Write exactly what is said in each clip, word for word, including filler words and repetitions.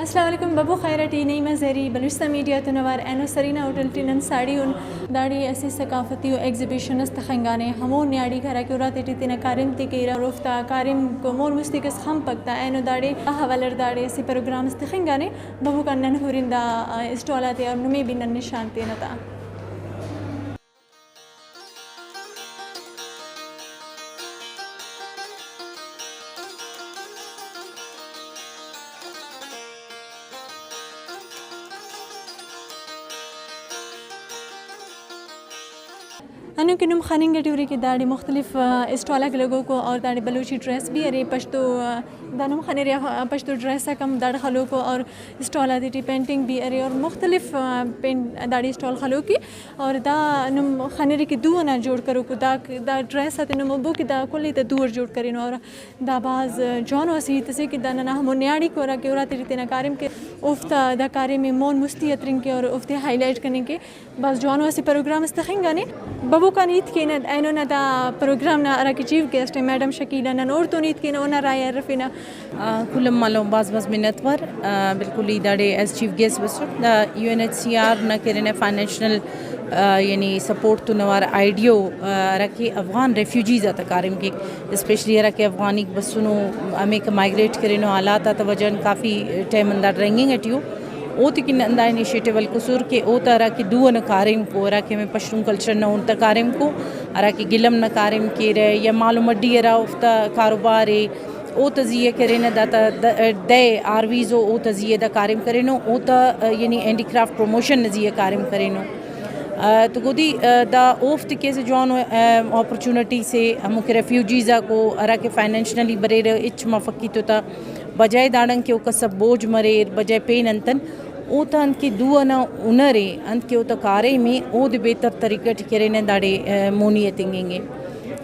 السلام علیکم، ببو خیر اٹی نعیمہ زہری بلوچستان میڈیا تون اوار۔ اینو سرینا ہوٹل ٹی نن ساڑی ان، داڑے اسہ ثقافتی و ایگزیبیشن اس تخنگانے، ہمو نیاڑیک ہرا کہ اراتے ٹی تینا کاریم تے کیرہ اور اوفتا کاریم کو مون مستی کس خنپک تا، اینو داڑے دا حوالہ اٹ داڑے اسہ پروگرام اس تخنگانے۔ ببو کن نن ہرن دا، آ، اسٹال آتے اور نمے بھی نن نشان تینہ تا۔ ہندن کہ نم خننگ ٹی ارے کہ داڑے مختلف، آ، اسٹال آک لگوکو اور داڑے بلوچی ڈریس بھی ارے، پشتو، آ، دا نم خنرے، آ، پشتو ڈریس آک ہم داڑے خلوکو اور اسٹال آتے ٹی پینٹنگ بھی ارے اور مختلف، آ، پین-، داڑے اسٹال خلوک ءِ۔ اور دا نم خنرے کہ دو ئنا جوڑ کروکو، دا، دا ڈریس آتے نم ہبو کہ دا کل ءِ تا دو ئٹ جوڑ کرینو اور دا بھاز جوانو اسہ ہیت اسے کہ دا ننا ہمو نیاڑیک ارا کہ اراتے ٹی تینا کاریم کے، اوفتا دا کاریم ءِ مون مستی ہترنگ کے اور اوفتے ہائی لائٹ کننگ کے۔ بھاز جوانو اسہ پروگرام اس تخنگانے۔ ببو کان ہیت کینہ اینو نا دا پروگرام نا ہرا کہ چیف گیسٹ ءِ میڈم شکیلہ، نن اوڑتون ہیت کینہ، اونا رائے ءِ ہرفینہ۔ آ، کل آن مالو بھاز بھاز منت وار۔ آ، بالکل ای داڑے ایز چیف گیسٹ بسٹ۔ دا U N H C R نا کہ ارے نا فائنینشنل، آ، یعنی سپورٹ تون اوار آئی ڈی او، آ، ہرا کہ افغان ریفیوجیز آتا کاریم کیک، اسپیشلی ہرا کہ افغانیک بسنو، ہمیکہ مائگریٹ کرینو، حالات آتا وجہ غان کافی ٹائم ہندا رنگنگ ٹی ءُ۔ اوتیکن ہندا انیشیٹو ہلکسر کہ اوتا ہرا کہ دو ئنا کاریم کو، ہرا کہ ہمے پشتون کلچر نا ہن تا کاریم کو، ہرا کہ گلم نا کاریم کیرہ یا مالو مڈی ہرا اوفتا کاروبار ءِ، اوتا زی آ کرینہ، داتا د-، دہ آر ویز او، اوتا زی آ دا کاریم کرینو، اوتا، یعنی ہینڈی کرافٹ پروموشن نا زی آ کاریم کرینو۔ آ، تو گودی، آ، دا اوفتے کہ اسہ جوانو، آ، اپرچونٹی سے، ہمو کہ ریفیوجیز آکو ہرا کہ فائنینشنلی بریرہ، ہچ مفک ایتو تا، بجائے داڑان کہ او کس آ بوجھ مریر، بجائے پین انتن، اوتا انت کہ دو ئنا ہنر ءِ، انت کہ اوتا کاریم ءِ، اودے بہتر طریقہ ٹی کرینہ، داڑے، آ، مونی ہتنگنگ ءِ۔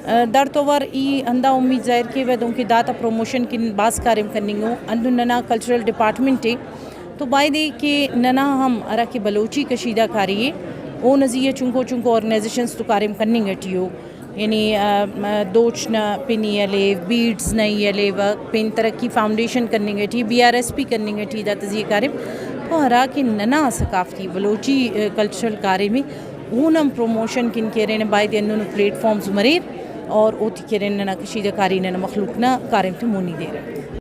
آ، داڑتو اوار ای ہندا امید ظاہر کیوہ دہنکہ داتا پروموشن کن بھاز کاریم کننگ ءُ۔ ہندن ننا کلچرل ڈپارٹمنٹ ءِ تو بایدے کہ ننا ہم ہرا کہ بلوچی کشیدہ کاری ءِ، اونا زی آ چنکو چنکو آرگنائزیشنس تو کاریم کننگ ٹی ءُ۔ یعنی، آ، دوچ نا پن ای ہلیو، بیڈز نا ای ہلیو، پن ترقی فاؤنڈیشن کننگ ٹی، بی آر ایس پی کننگ ٹی داتا زی آ کاریم۔ تو ہرا کہ ننا ثقافتی بلوچی، آ، کلچرل کاریم ءِ، اونا ہم پروموشن کن کہ ارے نا بایدے ہندنو پلیٹ فارمز مریر اور اوٹی کہ ارے نا ننا کشیدہ کاری ننا مخلوق نا کاریم تے مونی دیرہ۔